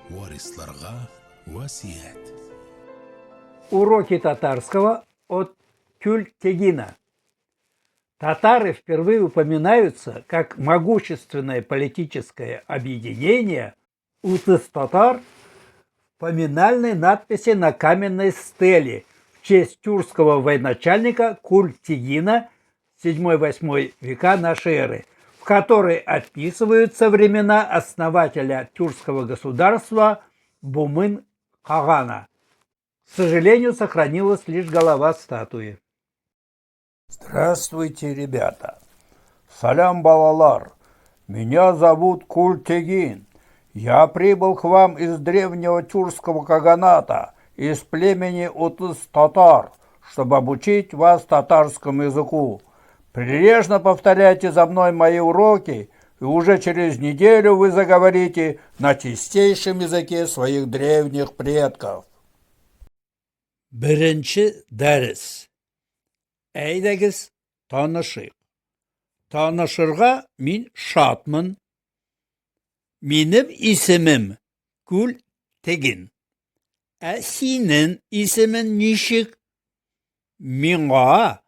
Варисларга васыять. Уроки татарского от Кюль-Тегина. Татары впервые упоминаются как могущественное политическое объединение утыз-татар в поминальной надписи на каменной стеле в честь тюркского военачальника Куль-Тегина 7-8 века нашей эры, в которой описываются времена основателя тюркского государства Бумын-Кагана. К сожалению, сохранилась лишь голова статуи. Здравствуйте, ребята! Сәлам, балалар! Меня зовут Культегин. Я прибыл к вам из древнего тюркского каганата, из племени Утыз-татар, чтобы обучить вас татарскому языку. Прилежно повторяйте за мной мои уроки, и уже через неделю вы заговорите на чистейшем языке своих древних предков. Беренче дәрес. Әйдәгез, танышыйк. Танышырга мин шатмын. Минем исемем Күл Тегин. Ә синең исемен ничек? Миңа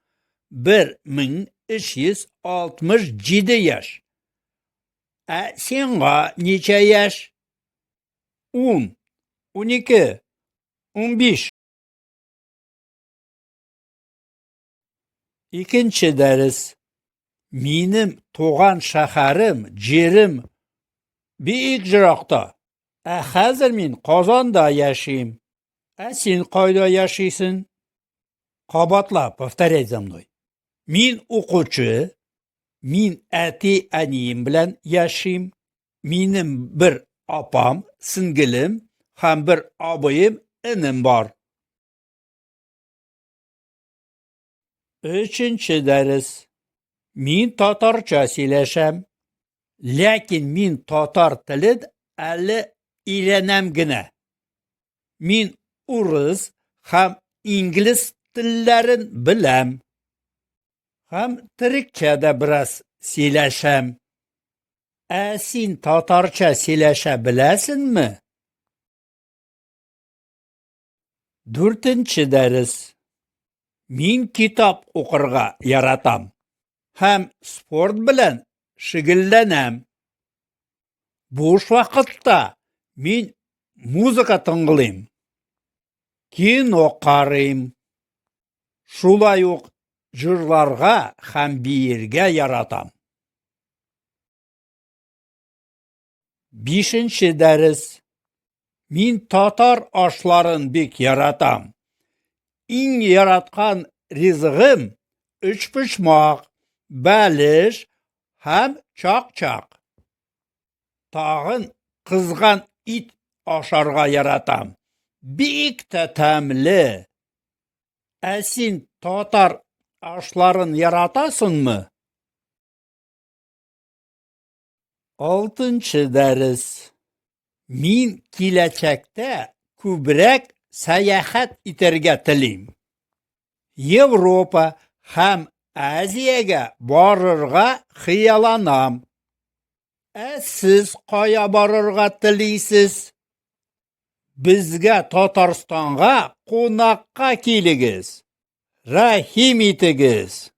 1367 яшь. Ә сиңа ничә яшь? 10, 12, 15. Икенче дәрес. Минем туган шәһәрем, җирем бик еракта. Ә хәзер мин Казанда яшим. Ә син кайда яшисең? Кабатла, повторяй за мной. Мин укучы, мин әти-әнием белән яшим. Минем бер апам, сеңгелем һәм бер абыем, энем бар. Өченче дәрес. Мин татарча сөйләшәм. Ләкин мин татар телен әле өйрәнәм генә. Мин урыс һәм инглиз телләрен беләм. Һәм төрекчә дә бераз сөйләшәм. Ә син татарча сөйләшә беләсеңме? Дүртенче дәрес. Мин китап укырга яратам һәм спорт белән шөгыльләнәм. Буш вакытта мин музыка тыңлыйм, кино карыйм. Шулай ук җырларга һәм биергә яратам. Бишенче дәрес. Мин татар ашларын бик яратам. Иң яраткан ризыгым өчпочмак, бәлеш һәм чак-чак. Тагын кызган ит ашарга яратам. Бик тә тәмле. Ә син татар ашларын яратасыңмы? Алтынчы дәрес. Мин киләчәктә күбрәк сәяхәт итәргә телим. Европа һәм Азиягә барырга хыялланам. Ә сез кая барырга телисез? Безгә Татарстанга кунакка килегез. Рәхим итегез.